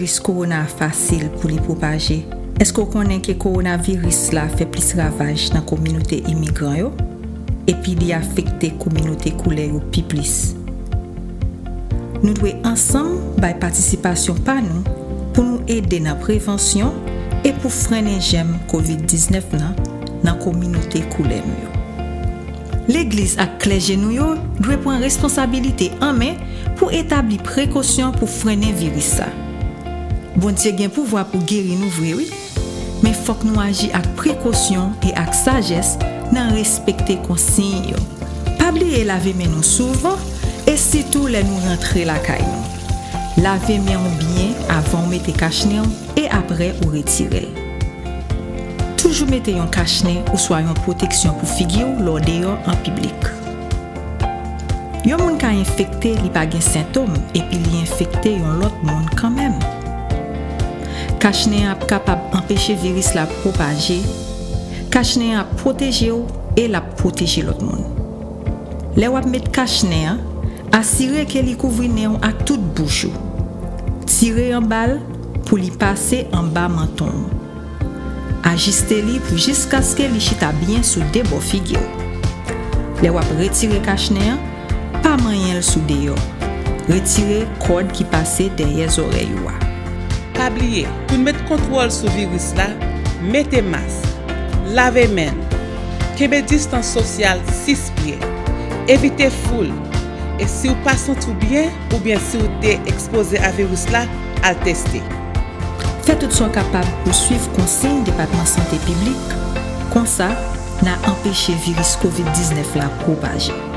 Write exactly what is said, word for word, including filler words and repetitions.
Viris kowona a fasil pou li pwopaje. Èske w konnen ke kowonaviris la fè plis ravaj nan kominote imigran yo? Epi li afekte kominote koulè yo pi plis. Nou dwe ansanm bay patisipasyon pa nou pou nou ede nan prevansyon e pou frennen jèm kovid diznèf nan, nan kominote koulè nou yo. Legliz ak klèje nou yo dwe pran responsabilite an men pou etabli prekosyon pou frennen viris sa. Bondye gen pouvwa pou geri nou vre wi, men fòk nou aji ak prekosyon e ak sajès nan respekte konsiy yo. Pa bliye lave men nou souvan e sitou lè nou rantre lakay nou. Lave men w byen avan w mete kachnen w e apre ou retire l. Toujou mete yon kachnen oswa yon pwoteksyon pou figi w lè w deyò an piblik. Yon moun ka enfekte, li pa gen sentòm, epi li enfekte yon lòt moun kanmenm. Kachnen an ap kapab anpeche viris la pwopaje. Kachnen an ap pwoteje w e l ap pwoteje lòt moun. Lè w ap met kachnen an, asire ke li kouvri nen w ak tout bouch ou. Tire anba l pou li pase anba manton w. Ajiste li pou jiskaske li chita byen sou de bò figi w. Lè w ap retire kachnen an, pa manyen l sou deyò. Retire kòd ki pase dèyè zòrèy ou a. Pa bliye, pou n met kontwòl sou viris la, mete mas, lave men n, kenbe distans sosyal sis pye, evite foul, e si w pa santi w byen oubyen si w te ekspoze a viris la, al teste. Fè tout sa w kapab pou swiv konsiy Depatman Sante Piblik, konsa n a anpeche viris kovid diznèf la pwopaje.